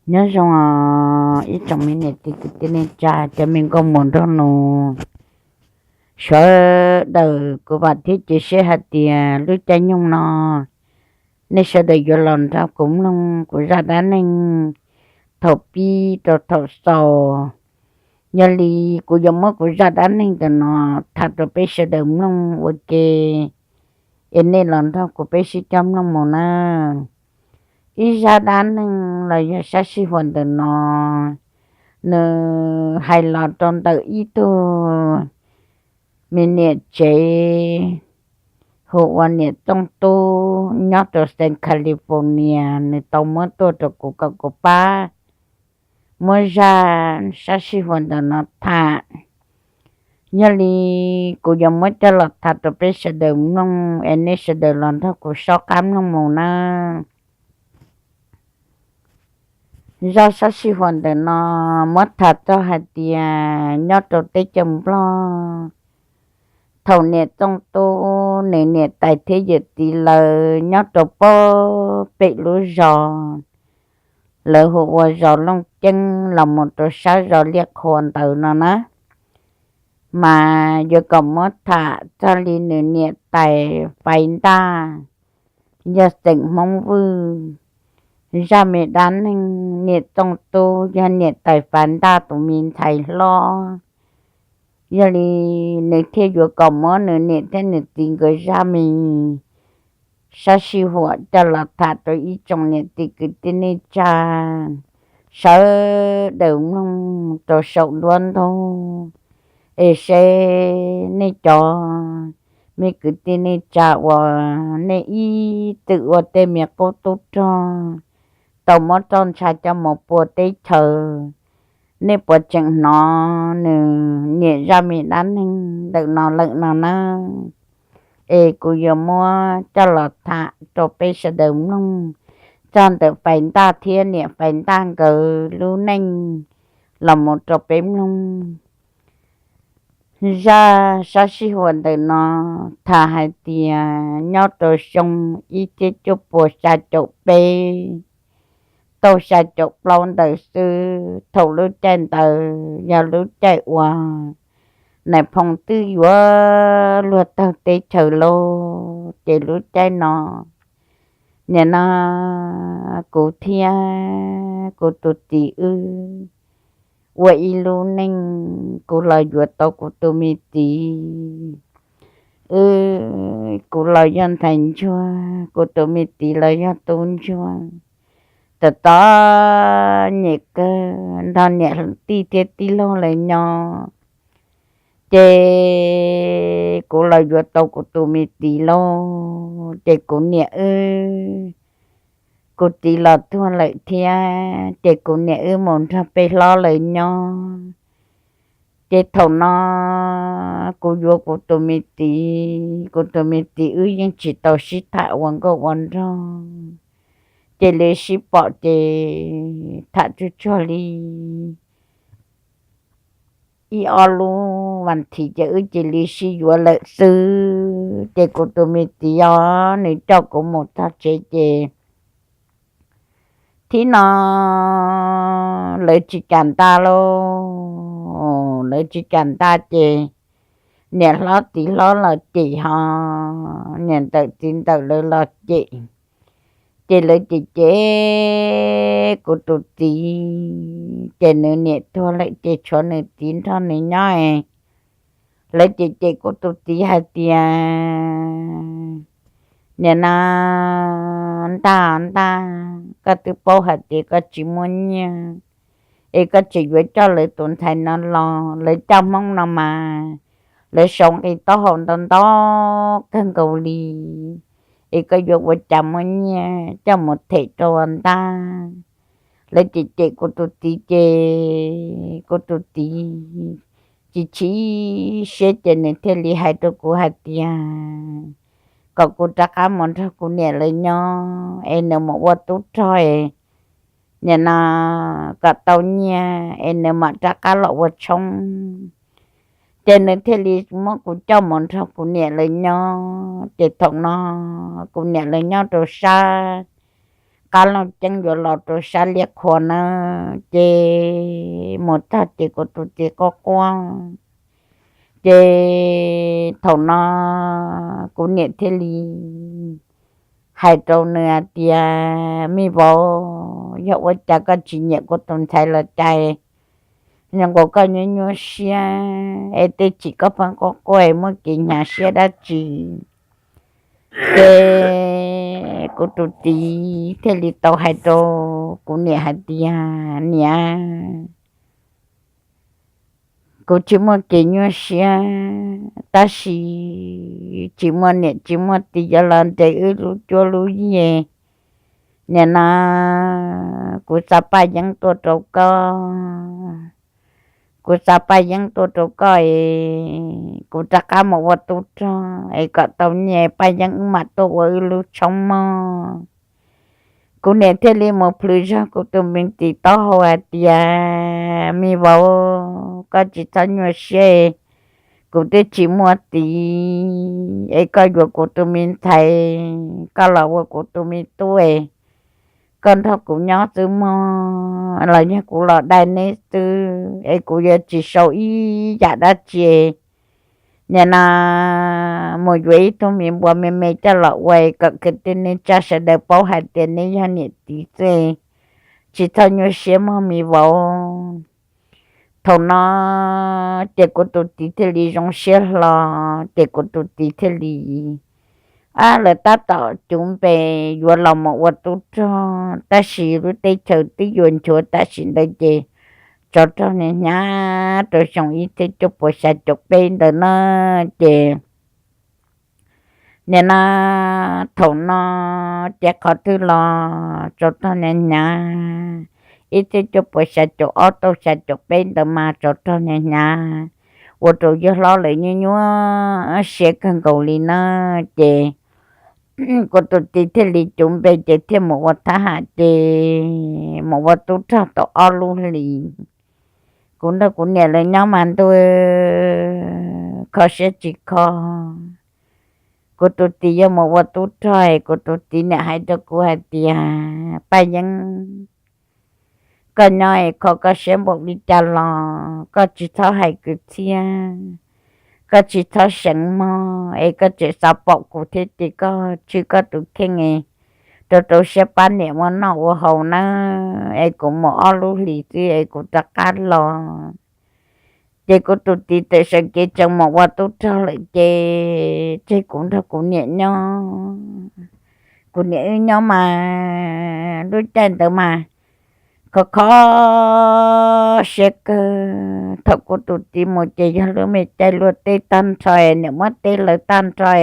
Nyob zoo os ib tsoom me niam txiv kwv tij neej tsa cov me nkauj muam nraug nus sawv daws, kuv vam thiab cia siab hais tias lub caij nyoog no nej sawv daws yuav los nrog kuv mloog kuv zaj dab neeg thaum pib rau thaum xaus. Yog li kuv yuav muab kuv zaj dab neeg ntawm no tham rau peb sawv daws mloog ua ke, es nej los nrog kuv peb sib coj mloog mus nawb. Ib zaj dab neeg los yog sab sij huam ntawm no, nws hais los rau ntawm ib tug me niam tsev hu ua niam Tooj Tub nyob rau xeev California, nws tau muab tuaj rau kuv kom kuv pab muab zaj sab sij huam ntawm no tham. Yog li kuv yuav muab coj los tham rau peb sawv daws mloog, es nej sawv daws los nrog kuv sob qab mloog mus nawb. Zaj sab sij huam ntawm no muab tham txog hais tias nyob rau teb chaws Nplog, thaum niam Tooj Tub nws niam tais thiab yawm txiv lawv nyob rau pem lub zos lawv hu ua zos Looj Ceeb los mus rau sab zos Liaj Qhua ntawd no na, mas yuav kom muab tham txog li nws niam tais Faiv Ntaj, yog xeem Hmoob Vwj. Zaj me dab neeg niam Tooj Tub yog niam tais Faiv Ntaj tus me ntxhais hlob. Yog li nws thiaj yuav kom muab nws niam thiab nws txiv nkawd zaj me sab sij huam coj los tham rau ib tsoom niam txiv kwv tij neej tsa sawv daws mloog rau saum nruab ntug, es seb nej cov me kwv tij neej tsa uas nej ib txwm ua tej me qub tub rog tau muab roj ntsha coj mus pua teb chaws, nej puas tseem hnov nws niam zaj me dab neeg ntawm no lawm no na? Es kuv yuav muab coj los tham rau peb sawv daws mloog txog ntawm Faiv Ntaj thiab niam Faiv Ntaj nkawd lub neej los mus rau peb mloog. Zaj sab sij huam ntawm no tham hais tias nyob rau xyoo ib txhiab cuaj puas xya caum peb tau xya caum plaub ntawd xwb, thaum lub caij ntawd yog lub caij uas nais phoo twb yuav luag tawg teb chaws lauj, ces lub caij no nim no kuv thiab kuv tus txiv wb ua ib lub neej, kuv los yuav tau kuv tus me txiv, wb, kuv los yog ntxhais ntsuag, kuv tus me txiv los yog tub ntsuag. Tom tod nyem kawg nrog niam tij thiab tij laug lawv nyob, ces kuv los yuav tau kuv tus me txiv lauj, ces kuv niam wb, kuv txiv los tuag lawm thiab, ces kuv niam wb mus nrog peb hlob lawv nyob. Ces thaum no kuv yuav kuv tus me txiv, kuv tus me txiv wb yeej tsis tau sib tham ua nkauj ua nraug, ces li sib pom ces tham tsuag tsuag li ib ob lub vas thiv ces wb cia li sib yuav lawm xwb. Ces kuv tus me txiv os, nws coj kuv mus txog tsev ces thib no lawv tsis kam ntaj lauj, lawv tsis kam ntaj ces niam hlob txiv hlob los cem ho niam ntawm txiv ntawm lawv los cem. Ces lawv cem cem kuv tus txiv, ces nws niam tuag lawm ces tshuav nws txiv nrog nws nyob. Lawv cem cem kuv tus txiv hais tias, nim no ntaj ntaj, koj twb paub hais tias koj tsis muaj nyiaj, es koj tseem yuav coj lawv tus ntxhais no los, lawv coj Hmoob no mas lawv sau nqi taub hau ntau ntau kawg nkaus li, es koj yuav ua cas muaj nyiaj coj mus them rau ntaj. Lawv cem cem kuv tus txiv ces kuv tus txiv tsis chim siab ces nws thiaj li hais rau kuv hais tias kom kuv rov qab mus nrog kuv niam lawv nyob es nws mus ua tub rog, nim no kom tau nyiaj es nws mam rov qab los ua tshoob. Ces nws thiaj li muab kuv coj mus nrog kuv niam lawv nyob. Ces thaum no kuv niam lawv nyob rau sab qab Looj Ceeb yuav los rau sab Liaj Qhua na. Ces mus txog ces kuv tus txiv quaj quaj. Ces thaum no kuv niam thiaj li hais rau nws hais tias, me vauv, yog ua cas koj tsis nyiam kuv tus ntxhais los cas? Zoo nkaus koj nyuaj nyuaj siab es tej chim koj pheej quaj quaj muaj kev hnyav siab dab tsi? Ces kuv tus txiv thiaj li tau hais rau kuv niam hais tias, niam, kuv tsis muaj kev nyuaj siab, tab sis tsis muaj niam tsis muaj txiv yuav los nres wb lub cuab lub yig. Nim no kuv xa paj yeeb tuaj rau koj, kuv xa paj yeeb tuaj rau koj es kuv rov qab mus ua tub rog es kom tau nyiaj paj yeeb wb mam tuaj ua wb lub tshoob mog. Kuv niam thiaj li mus plhws zog kuv tus me txiv taub hau hais tias, me vauv, koj tsis txhob nyuaj siab, kuv twb tsis muaj txiv es koj yuav kuv tus me ntxhais, koj los ua kuv tus me tub es koj nrog kuv nyob xwb mog, los yog kuv los dai neb xwb es kuv yuav tsis sau ib yam dab tsi. Nim no mus yuav ib tug me npua me me coj los ua kom kwv tij neej tsa sawv daws paub hais tias neb yog niam txiv xwb, tsis txhob nyuaj siab mog me vauv. Thaum no ces kuv tus txiv thiaj li zoo siab hlo, ces kuv tus txiv thiaj li, ab, lawv tab tom cuv npe yuav los mus ua tub rog, tab sis lub teb chaws twb yuav nchuav tam sim ntawd ces tsov rog hnyav hnyav rau xyoo ib txhiab cuaj puas xya caum peb ntawd na. Ces nim no thaum no ces qhov twg los tsov rog hnyav hnyav, ib txhiab cuaj puas xya caum ob tau xya caum peb ntawd mas tsov rog hnyav hnyav, ua rau yawg hlob lawv nyuaj nyuaj siab kawg nkaus li na. Ces kuv tus txiv thiaj li cuv npe ces thiaj mus ua thab ham ces mus ua tub rog tau ob lub hlis. Kuv nrog kuv niam lawv nyob mas ntuj, kho siab tsis kho. Kuv tus txiv yuav mus ua tub rog es kuv tus txiv niam hais rau kuv hais tias, Paj Yeeb, koj nyob es kho koj siab npaum li cas los koj tsis txhob hais kwv txhiaj, koj tsis txhob seev mog es koj tseem xav pom kuv thiab ces koj tshwj koj tus kheej es rau rau siab pab niam muab noj ua haus nawb, es kuv mus ob lub hlis xwb es kuv rov qab los. Ces kuv tus txiv txawm sawv kev tsees mus ua tub rog lawm ces tseg kuv nrog kuv niam nyob. Kuv niam wb nyob mas lub caij ntawd mas khov kho siab kawg. Thaum kuv tus txiv mus ces yog lub me caij luaj teb tag nrho, niam muab teb lawv tag nrho,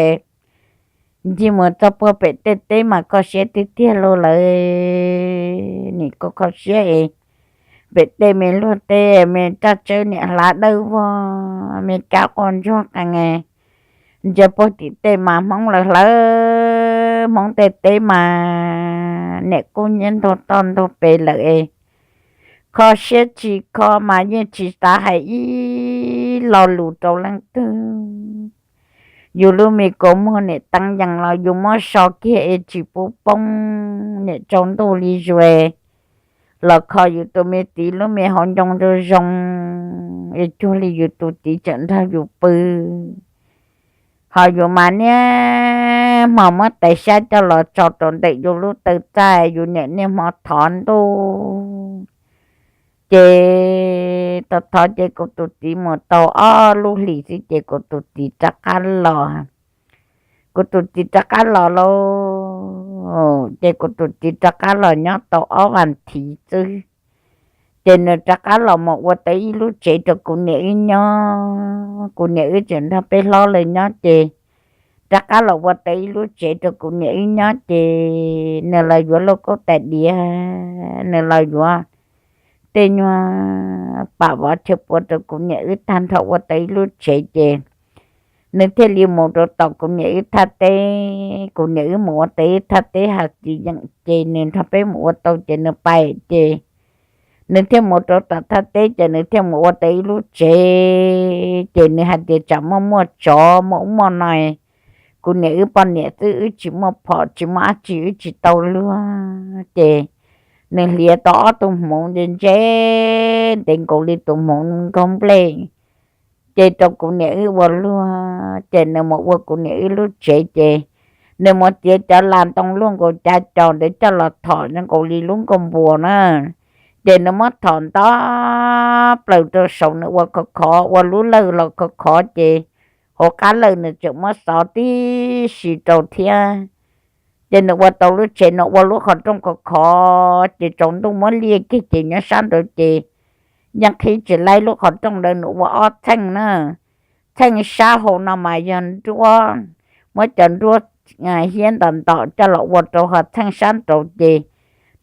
ncig mus txog puag pem tej teb mas kho siab tiag tiag li lawm. Nim kho kho siab es pem tej me luag teb me raj tsawb niam hlav dawb vog, me cab quaj ntsuag qees, ntsia puag tim tej mas Hmoob lawv hlawv Hmoob tej teb mas niam kub nyiab ntug toj ntug pes lawm es kho siab tsis kho mas yeej tsis xav hais ib lo lus rau leej twg. Yus lub me kua muag niam teeb yees los yus muab so kiag es tsis pub poob, niam tsaus ntuj li zuag los kho yus tus me txiv lub me hauv ncoo zoo zoo es cuag li yus tus txiv tseem nrog yus pw. Ho yus mas niaj hmo muab tais xyab coj los tso rau ntawm yus lub taw txaj, yus niam niaj hmo thov ntuj. Ces tau thov ces kuv tus txiv mus tau ob lub hlis xwb ces kuv tus txiv rov qab los. Kuv tus txiv rov qab los lauj, ces kuv tus txiv rov qab los nyob tau ob vas thiv xwb, ces nws rov qab los mus ua tau ib lub tsev rau kuv niam wb nyob. Kuv niam wb tseem nrog peb hlob lawv nyob ces rov qab los ua tau ib lub tsev rau kuv niam wb nyob ces nws los yuav lauj kaub tais diav, nws los yuav tej nyuag pam vov chaw pua rau kuv niam wb tag nrho ua tau ib lub tsev ces nws thiaj li mus rau tom kuv niam wb thaj teb. Kuv niam wb mus ua tau ib thaj teb hav txiv yeem ces nws nrog peb mus ua tau ces nws pais ces nws thiaj mus rau tom thaj teb ces nws thiaj mus ua tau ib lub tsev ces nws hais tias tsam muaj muaj tsov muaj ub muaj no, kuv niam wb poj niam xwb, wb tsis muaj phom tsis muaj dab tsi, wb tsis tau luag. Ces nws hliav tau ob tug hmoov ntse ntse ntev nkaus li tus hmoov nkaug nplej, ces rau kuv niam wb ua luag. Ces nws mus ua kuv niam wb lub tsev, ces nws mus txiav cov las ntoo luaj nkaus cav cos ntawd coj los thom zoo nkaus li lub nkuaj npua na. Ces nws muab thom nto plaws rau saud, nws ua khov khov, ua lub lawj los khov khov, ces hauv qab lawj nws tseem muab xov tib si rau thiab. Ces nws ua tau lub tsev, nws ua lub qhov rooj khov khov, ces tsaus ntuj muab liaj kiag, ces nyob sab nraud ces yeej qhib tsis laib lub qhov rooj ntawd, nws ua ob txheej na. Txheej sab hauv no mas yog nruab, muab cov nruab hiab ntom ntom coj los ua rau, ho txheej sab nraud ces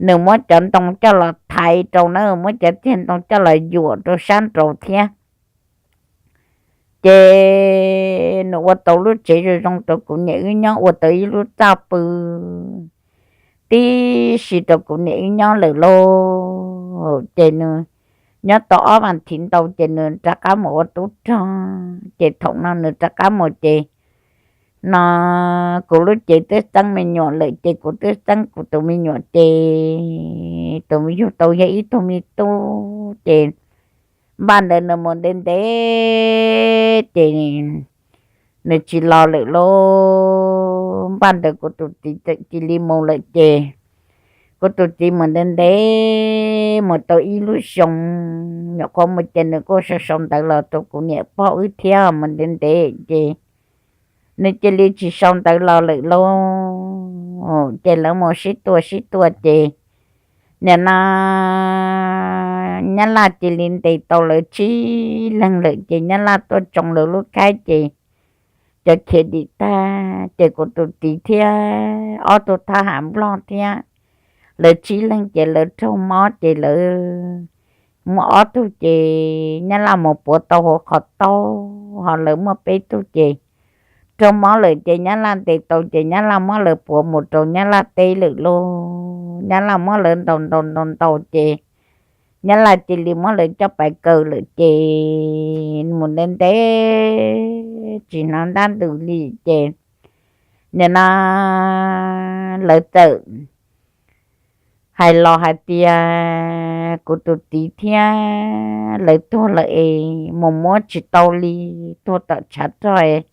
nws muab cov ntoo coj los thaiv rau na, muab cov txiag ntoo coj los yuam rau sab nraud thiab. Ces nws ua tau lub tsev zoo zoo rau kuv niam wb nyob, ua tau ib lub txaj pw tib si rau kuv niam wb nyob lawm lauj. Ces nws nyob tau ob vas thiv ntau ces nws rov qab mus ua tub rog. Ces thaum no nws rov qab mus ces no kuv lub cev twb xeeb me nyuam lawm, ces kuv twb xeeb kuv tus me nyuam, ces tus me yug tau yog ib tug me tub. Ces npaj ntawd nws mus ntev ntev ces nws tsis los lawm lauj. Npaj ntawd kuv tus txiv txawm cia li mus lawm ces kuv tus txiv mus ntev ntev, mus tau ib lub xyoo, nyuam qhuav mus ces nws kuj sau sau ntawv los rau kuv niam pog wb thiab, mus ntev ntev ces nws cia li tsis sau ntawv los lawm lauj. Ces lawv mus sib tua sib tua ces nim no nyab laj cia li ntes tau lawv tsib leeg lawm, ces nyab laj tuaj tsoo lawv lub khaib ces cov khiav dim tag, ces kuv tus txiv thiab ob tug thab ham nplog thiab lawv tsib leeg ces lawv raug mob, ces lawv muaj ob tug ces nyab laj mus puav tau hauv qhov taub, ho lawv muaj peb tug ces raug mob lawm, ces nyab laj ntes tau ces nyab laj muab lawv puav mus rau nyab laj teb lawm lauj. Nyab laj muab lawv ntaus ntaus ntaus ntaus ces nyab laj cia li muab lawv coj pais kaw lawm, ces mus ntev ntev tsis hnov ntab ntws li. Ces nim no lawv txawm hais los hais tias kuv tus txiv thiab lawv tuag lawm es mus muab tsis tau li, tuag tom tshav rog,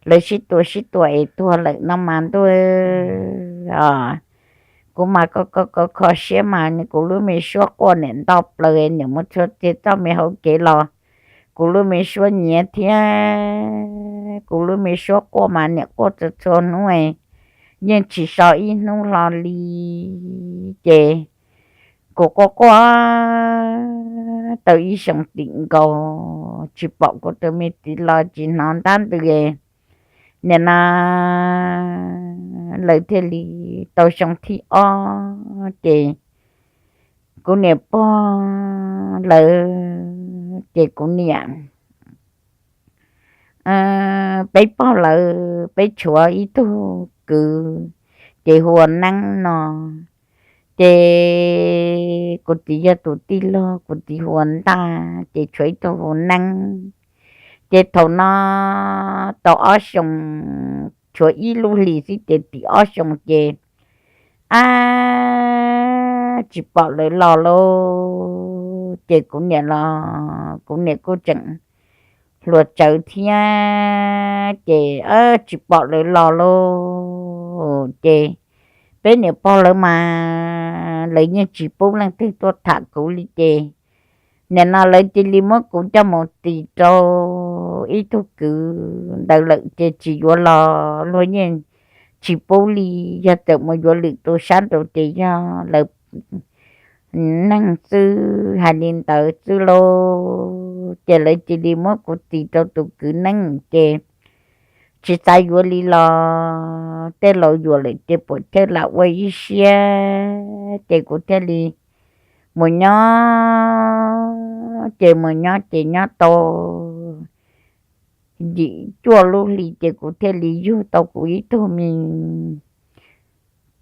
lawv sib tua sib tua es tuag lawm no mas ntuj, kuv mas ko ko ko kho siab mas kuv lub me suab quaj niam nto plaws, niam mus txhua txhia txoj me hauv kev los kuv lub me suab nyiav thiab kuv lub me suab quaj mas niam quaj txhua txhua hnub, yeej tsis so ib hnub hlo li. Ces kuv quaj quaj tau ib xyoo tim nkaus tsis pom kuv tus me txiv los tsis hnov ntab ntws. Nim no lawv thiaj li tau xyoo thib ob ces kuv niam pog lawv, ces kuv niam peb pog lawv peb tshuav ib tug kwv, ces hu ua Neeb no. Ces kuv txiv yog tus tij laug, kuv txiv hu ua Ntaj, ces tshuav ib tug hu Neeb. Ces thaum no tau ob xyoo, tshuav ib lub hlis xwb ces tim ob xyoo ces ab tsis pom lawv los lauj. Ces kuv niam los kuv niam kuj tseem hluas tsawv thiab, ces tsis pom lawv los lauj. Ces peb niam pog lawv mas lawv yeej tsis pub leej twg tuaj tham kuv li. Ces nim no lawv cia li muab kuv coj mus tis rau ib tug kwv ntawd lawm, ces tsis yuav los luag yeej tsis pub li. Yog txawm mus yuav lwm tus sab nraud ces yog lawv neeg xwb, hais li ntawd xwb lauj. Ces lawv cia li muab kuv tis rau tus kwv neeb, ces tsis xav yuav li los tej laus yuam lawm ces puam chawj lam ua ib siab, ces kuv thiaj li mus nyob. Ces mus nyob ces nyob tau yim cuaj lub hli ces kuv thiaj li yug tau kuv ib tug me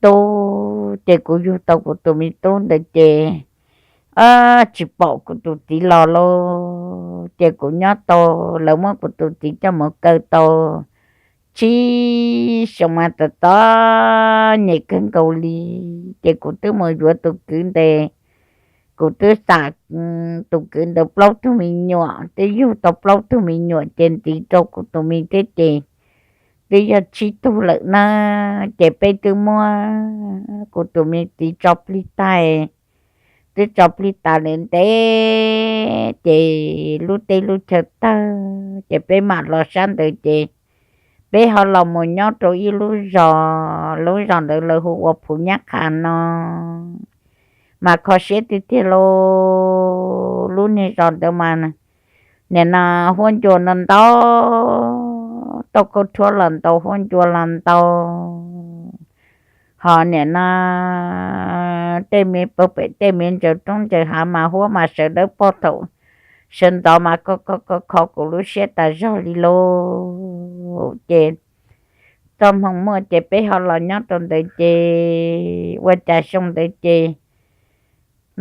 tub. Ces kuv yug tau kuv tus me tub ntawd ces tsis pom kuv tus txiv los lauj. Ces kuv nyob tau, lawv muab kuv tus txiv coj mus kaw tau tsib xyoo mas txom txom nyem kawg nkaus li. Ces kuv twb mus yuav tus kwv ntawd, kuv twb xam tus kwv ntawd plaub tug me nyuam, twb yug tau plaub tug me nyuam ces ntiv rau kuv tus me thiab ces twb yog tsib tug lawm na. Ces peb twb muab kuv tus me txiv tso plig tas, twb tso plig tas lawm ntev ces lub teb lub chaw tawg ces peb mam los sab ntawd ces peb ho los mus nyob rau ib lub zos, lub zos ntawd lawv hu ua Phuv Nyab Qha no, mas kho siab tiag tiag lauj. Lub niag zos ntawd mas nim no huab ncua no ntau, tau kauj rhuab los ntau, huab ncua los ntau, ho nim no tej me pawg pem tej me ntsaws roob ntsaws hav mas huab mas sawv dawb paug thaum sawv ntxov mas kho kho kho kuv lub siab tas zog li lauj. Ces txoj hmoo muaj ces peb ho los nyob rau ntawd ces ua cas xyoo ntawd ces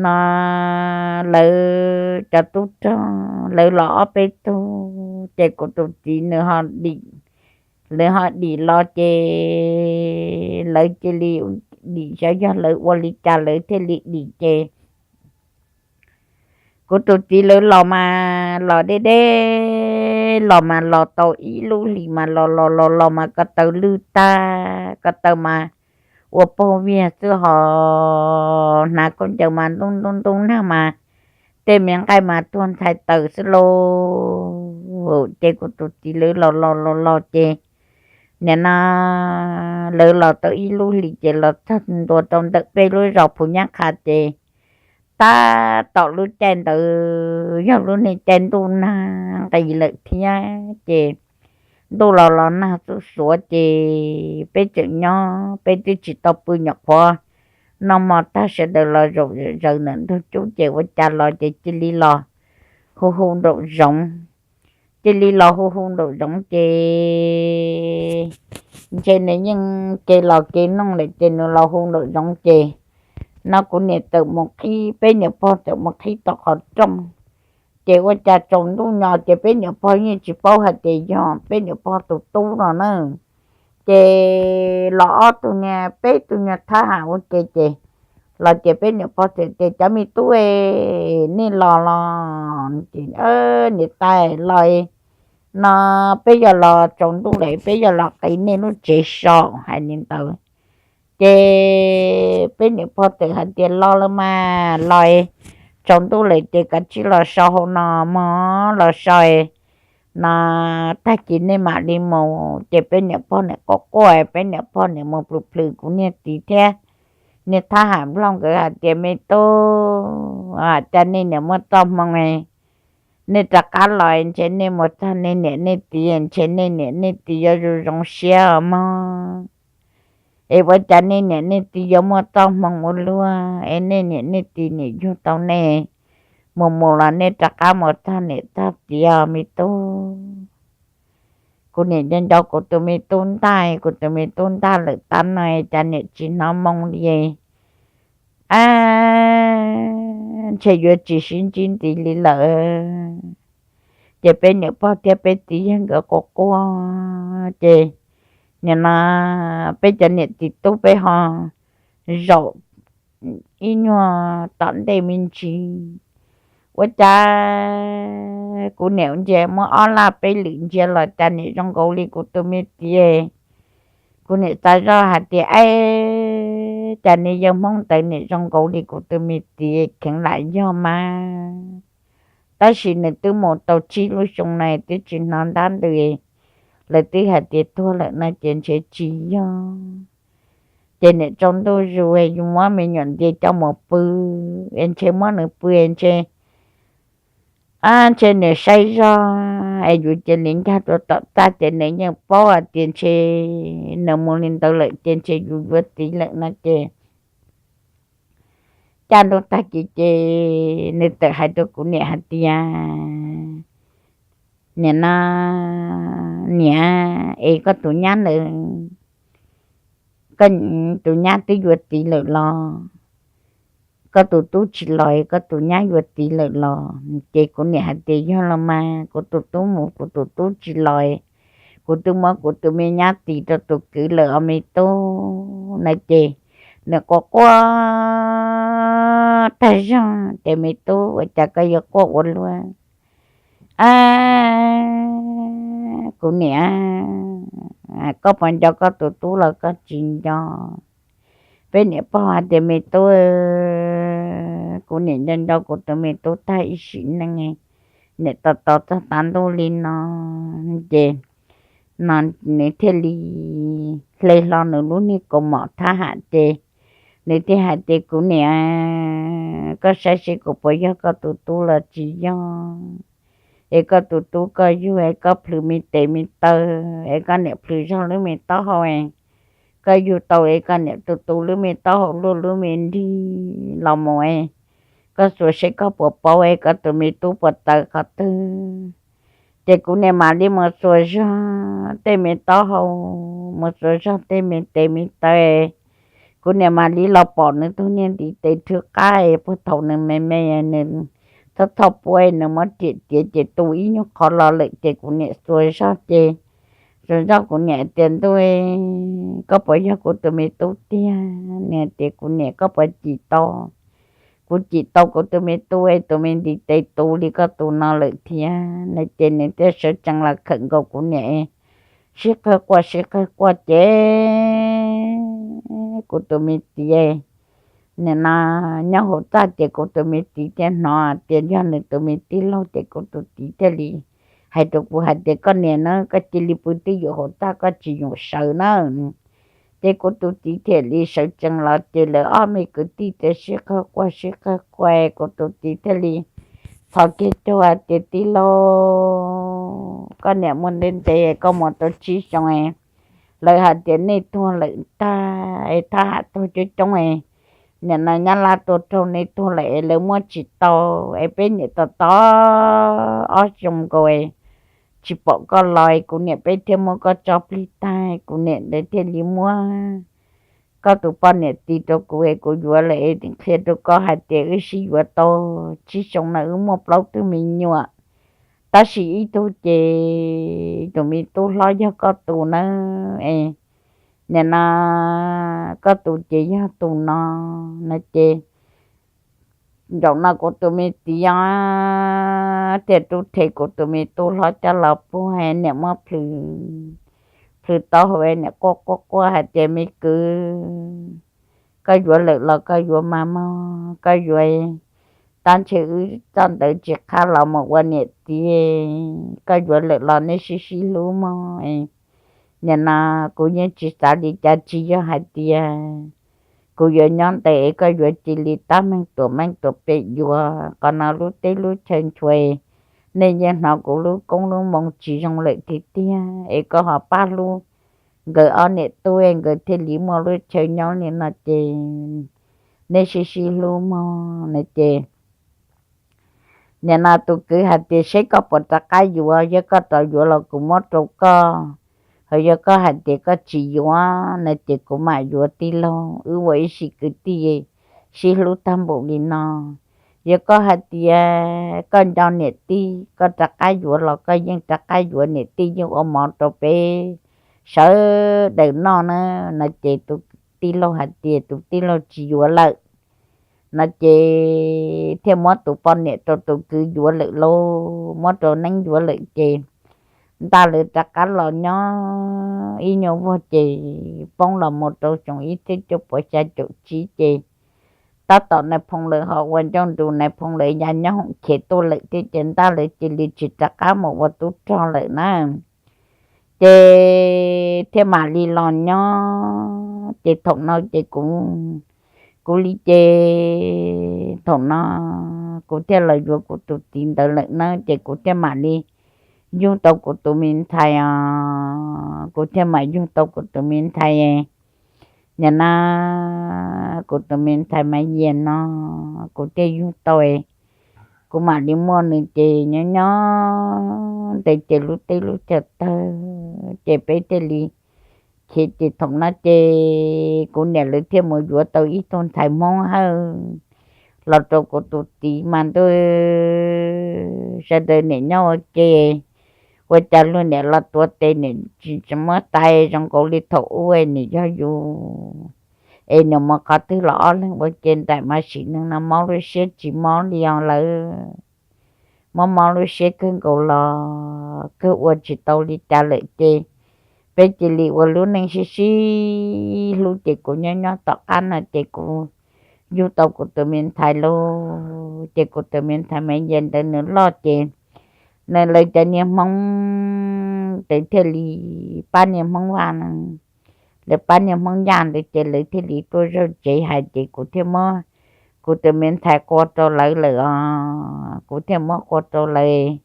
no lawv cov tub rog lawv los ob peb tug ces kuv tus txiv nws ho dim, lawv ho dim los ces lawv cia li dim, xyov yog lawv ua li cas lawv thiaj li dim ces kuv tus txiv lawv los mas los deb deb, los mas los tau ib lub hlis mas los los los los mas ko taw lwj tag, ko taw mas ua paug viag xwb ho hnav khaub ncaws mas ntub ntub ntub nag mas tej me nqaij mas tuag ntxhais taws xwb lauj. Ces kuv tus txiv lawv los los los los ces nim no lawv los tau ib lub hlis ces los txog ntua rau ntawm peb lub zos Phuv Nyab Qha ces tab tom lub caij ntawd yog lub niag caij ntuj nag nqis lawm thiab ces ntuj los los nag xuv xuav ces peb tseem nyob, peb twb tsis tau pw nyuam qhuav noj mov tag sawv daws los zaum zaws ntawm ntug cub ces ua cas los ces cia li los hu hu nraum zoov. Cia li los hu hu nraum zoov ces ntshe nws yeej kev los kev noog lawm ces nws los hu nraum zoov ces no kuv niam txawm mus qhib, peb niam pog txawm mus qhib tau qhov rooj. Ces ua cas tsaus ntuj nyo ces peb niam pog yeej tsis paub hais tias yog peb niam pog tus tub no na. Ces los ob tug niag, peb tug niag thab ham ua ke ces los ces peb niam pog txawm tias, Cov me tub, nej los los? Ces, Niam tais, los no, peb yog los tsaus ntuj lawm, peb yog los qiv nej lub tsev so, hais li ntawd. Ces peb niam pog txawm hais tias, Los los mas, los, tsaus ntuj lawm ces kav tsij los so hauv no mog, los so no tag kis nej mam li mus. Ces peb niam pog niam quaj quaj, peb niam pog niam mus plhws plhws kuv niag txiv thiab niag thab ham nplooj nkawd hais tias, Me tub, cas nej niam muaj txoj hmoo, nej rov qab los ntshe nej mus txog nej niam nej txiv ntshe nej niam nej txiv yuav zoo zoo siab os mog. Es ua cas nej niam nej txiv yuav muaj txoj hmoo ua luaj es nej niam nej txiv niam yug tau nej, mus mus los nej rov qab mus txog niam txog txiv os me tub. Kuv niam nco nco kuv tus me tub ntaj, kuv tus me tub ntaj lawm tab no cas niam tsis hnov moo li. A, ntshe yuav tsis sib ntsib ntxiv li lawm. Ces peb niam pog thiab peb txiv yawg nkawd quaj quaj ces nim no peb cov niam txiv tub peb ho zaum ib nyuag tom ntej me ntsis, ua cas kuv niam ntsia muab ob laj peb lwm ntsia los cas niam zoo nkaus li kuv tus me txiv. Kuv niam xav zoj hais tias, Ab, cas niag yawg Hmoob ntawd niam zoo nkaus li kuv tus me txiv, kheev lam yog mas. Tab sis nws twb mus tau tsib lub xyoo na twb tsis hnov ntab ntws, lawv twb hais tias tuag lawm no ces ntshe tsis yog. Ces niam tsaus ntuj zus yus muab me nyuam ntxias coj mus pw, es ntshe muab nws pw es ntshe, a, ntshe nws saib zog es yus cia li nkag rau tom txaj ces nws yeej paub hais tias ntshe nws mus li ntawd lawm ces ntshe yus yuav txiv lawm no ces caj ntuj tag kis ces nws txawm hais rau kuv niam hais tias, Niam no, niam, es koj tus nyab ntawd, koj tus nyab twb yuav txiv lawm los? Koj tus tub tsis los, koj tus nyab yuav txiv lawm los? Ces kuv niam hais tias, Yog los mas, kuv tus tub mus kuv tus tub tsis los, kuv twb muab kuv tus me nyab tis rau tus kwv lawm os me tub no ces nws quaj quaj tag zog ces, me tub, ua cas koj yuav quaj ua luaj? A, kuv niam, koj puas nco koj tus tub los koj tsis nco? Peb niam pog hais tias me tub, kuv niam nco nco kuv tus me tub tag ib sim neej, niam tos tos txog tav ntuj li no ces no nws thiaj li hle hlo nws lub niag kaus mom thab ham ces nws thiaj hais tias kuv niam, koj saib seb kuv puas yog koj tus tub los tsis yog. Es koj tus tub koj yug es koj plhws me tes me taw, es koj niam plhws zog lub me taub hau, koj yug tau es koj niam tus tus lub me taub hau luaj lub me nrig los mus, koj xuas seb koj puas paub es koj tus me tub puas tawv qhov twg. Ces kuv niam mam li mus xuas zog tej me taub hau, mus xuas zog tej me tes me taw, kuv niam mam li los pom nws tus niag ntiv tes rhwv qab es puag thaum nws me me nws txhob txhob puab nws muab riam tiav ces tu ib nyuag qhov los lawm ces kuv niam xuas zog ces, xuas zog kuv niam tias ntuj, koj puas yog kuv tus me tub tiag? Nws tias kuv niam koj puas cim tau? Kuv cim tau kuv tus me tub es tus me ntiv tes tu li koj tus no lawm thiab no ces nws thiaj sawv tsees los khawm nkaus kuv niam, sib qawg quaj sib qawg quaj ces kuv tus me txiv, nim no nyob hauv txaj ces kuv tus me txiv thiaj hnov tias yog nws tus me tij laug ces kuv tus txiv thiaj li hais rau kuv hais tias koj niam na, koj cia li pw twj ywm hauv txaj koj tsis yum sawv na. Ces kuv tus txiv thiaj li sawv tsees los ces lawv ob me kwv tij thiaj sib qawg quaj sib qawg quaj, kuv tus txiv thiaj li txhos kiag caug hais tias tij laug, koj niam muaj ntev ntev koj mus tau tsib xyoo, lawv hais tias nej tuag lawm tag es thab ham tuag coob coob, nim no nyab laj tuaj raug nej tuag lawm es lawv muab tsis tau, es peb niam tos tos ob xyoo nkaus tsis pom koj los, kuv niam peb thiaj muab koj tso plig tag, kuv niam ntawd thiaj li muab koj tus poj niam tis rau kuv es kuv yuav lawm es qhia rau koj hais tias wb sib yuav tau tsib xyoo no wb muaj plaub tug me nyuam, tab sis ib tug ces tus me tub hlob yog koj tus na, es nim no koj tus ces yog tus no no ces nraum no kuv tus me txiv os thiaj rub rhe kuv tus me tub hlob coj los puag, niam muab plhws, plhws taub hau, niam quaj quaj quaj hais tias me kwv, koj yuav lawm los koj yuav mas mog, koj yuav, tab ntshe wb txoj ntawd tsis qhab los mus ua niam txiv, koj yuav lawm los nej sib sib hlub mog. Nim no kuv yeej tsis xav li cas, tsis yog hais tias kuv yuav nyob ntev es koj yuav cia li tab meeg tuam meej tuam pem yuav, qhov no lub teb lub chaw nchuav, nej yeej hnov kuv lub koob lub moo tsis zoo lawm tiag tiag es koj ho pab hlub nkawd ob niam tub nkawd thiaj li muaj lub chaw nyob li no ces nej sib sib hlub mog no ces nim no tus kwv hais tias seb koj puas rov qab yuav, yog koj rov yuav los kuv muab rau koj, ho yog koj hais tias koj tsis yuav no ces kuv mam yuav tij laug, wb ua ib sim kwv tij sib hlub tag npaum li no. Yog koj hais tias koj nco niam tij, koj rov qab yuav los koj yeej rov qab yuav, niam tij yeej ua mov rau peb sawv daws noj na no ces tus tij laug hais tias tus tij laug tsis yuav lawm no ces thiaj muab tus poj niam rau tus kwv yuav lawm lauj, muab rau neeb yuav lawm ces ntaj lawv rov qab los nyob ib nyuag vuag ces poob los mus rau xyoo ib txhiab cuaj puas xya caum tsib ces tab tom nais phoo lawv ho ua ncauj nrus, nais phoo lawv ya nyob hoom khiav tuaj lawm thiab ces ntaj lawv cia li tsis rov qab mus ua tub rog lawm na. Ces thiaj mam li los nyob ces thaum no ces kuv, kuv li ces thaum no kuv thiaj los yuav kuv tus txiv ntawd lawm na ces kuv thiaj mam li yug tau kuv tus me ntxhais os, kuv thiaj mam yug tau kuv tus me ntxhais. Nim no kuv tus me ntxhais Maiv Yias no kuv thiaj yug tau, kuv mam li muaj nws ces nyob nyob ntev ces lub teb lub chaw tawg ces peb thiaj li khiav ces thaum no ces kuv niam lawv thiaj mus yuav tau ib tug ntxhais Hmoob Hawj los rau kuv tus txiv mas ntuj, sawv daws niam nyob ua ke, ua cas luag niam los tuav tes niam tsis muab tais zoo nkaus li thaum ub, nws yog yus es nws mus qhov twg los ob leeg ua ke nraim mas sim neej no mob lub siab tsis mob li os lawm. Mob mob lub siab kawg nkaus los kawg ua tsis tau li cas lawm ces peb cia li ua lub neej sib sib hlub ces kuv nyob nyob tom qab no ces kuv yug tau kuv tus me ntxhais lauj. Ces kuv tus me ntxhais me nyuam ntawd nws loj ces nws lawv cov niag Hmoob ntawd thiaj li pab niag Hmoob Vaj, lawv pab niag Hmoob Yaj ntawd ces lawv thiaj li tuaj zaug tsev hais ces kuv thiaj muab kuv tus me ntxhais qua rau lawv lawm os. Kuv thiaj muab qua rau lawv,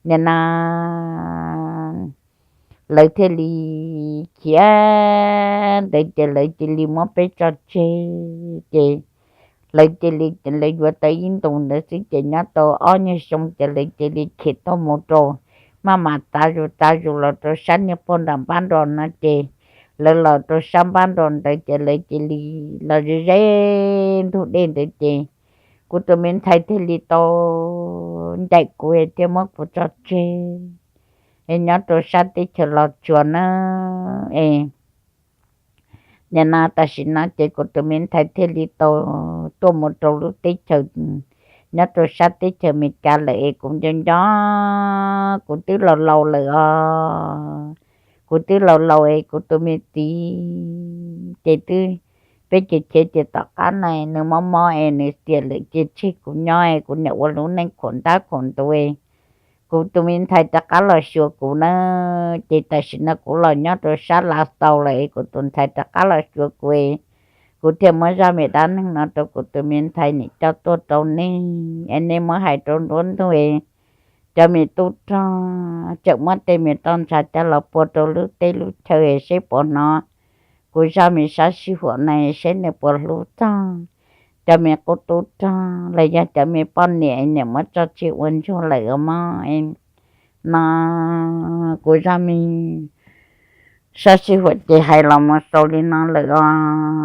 nim no lawv thiaj li khiav ntawd ces lawv cia li muab peb tso tseg ces lawv cia li, lawv yuav tau ib ntus ntawd xwb ces nyob tau ob nyuag xyoo ces lawv cia li khiav tuaj mus rau, maj mam tav zus tav zus los rau sab niag pog nram npab nro no ces lawv los rau sab npab nro ntawd ces lawv cia li los ze ze ntug dej ntawd ces kuv tus me ntxhais thiaj li tau ncaim kuv thiaj muab kuv tso tseg es nyob rau sab teb chaws Los Tsuas na es nim no tam sim no ces kuv tus me ntxhais thiaj li tau tuaj mus rau lub teb chaws nyob rau sab teb chaws Amelikas lawm es kuv nco nco kuv twb laus laus lawm os. Kuv twb laus laus es kuv tus me txiv ces twb, peb ces khiav ces tom qab na nws mob mob es nws tiam lawm ces tseg kuv nyob es kuv niam ua lub neej khuam ntab khuam ntuv es kuv tus me ntxhais rov qab los xyuas kuv na. Ces tam sim no kuv los nyob rau sab Lav Xaus lawm es kuv tus ntxhais rov qab los xyuas kuv es kuv thiaj muab zaj me dab neeg no rau kuv tus me ntxhais nim coj tuaj rau nej es nej muab hais rau nruab ntug es cov me tub rog tseem muab tej me toj ntshav coj los pua rau lub teb lub chaw es seb puas hnov kuv zaj me sab sij huam na seb nws puas hlub txog cov me qub tub rog los yog cov me poj niam niam muab tso tseg ua ntsuag lawm os mog. No kuv zaj me sab sij huam ces hais los mus xaus li no lawm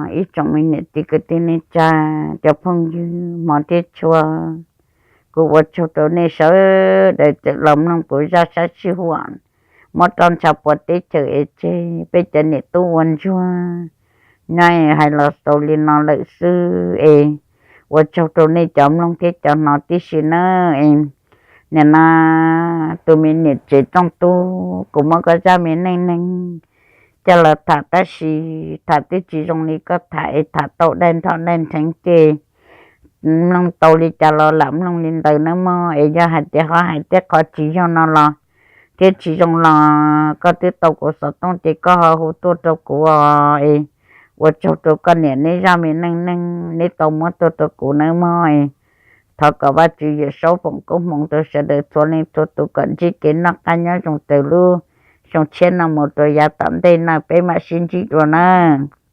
os ib tsoom me niam txiv kwv tij neej tsa, cov phooj ywg hmov thiab tshua. Kuv ua tsaug rau nej sawv daws txawm los mloog kuv zaj sab sij huam muab toj ntshav pua teb chaws es tseg peb cov niam tub ua ntsuag nyob es hais los xaus li no lawm xwb es ua tsaug rau nej cov mloog thiab cov hnov tib si nawb es nim no tus me niam tsev rooj tub kuv muab koj zaj me neej neeg coj los tham tab sis tham twb tsis zoo li koj tham es tham tau dai nrho dai nrheev ces mloog tau li cas los lam mloog li ntawd nawb mog es yog hais tias ho hais tej qhov tsis yog no los thiab tsis zoo los koj twb tau kuv xov tooj ces koj ho hu tuaj rau kuv os es ua tsaug rau koj niam neb zaj me neej neeg neb tau muab tuaj rau kuv nawb mog es thov kom Vajtswv Yawm Saub foom koob hmoov rau sawv daws txhua leej txhua tus kom ntsib kev noj qab nyob zoo raws lub xyoo tshiab no mus rau yav tom ntej no peb mam sib ntsib dua nawb.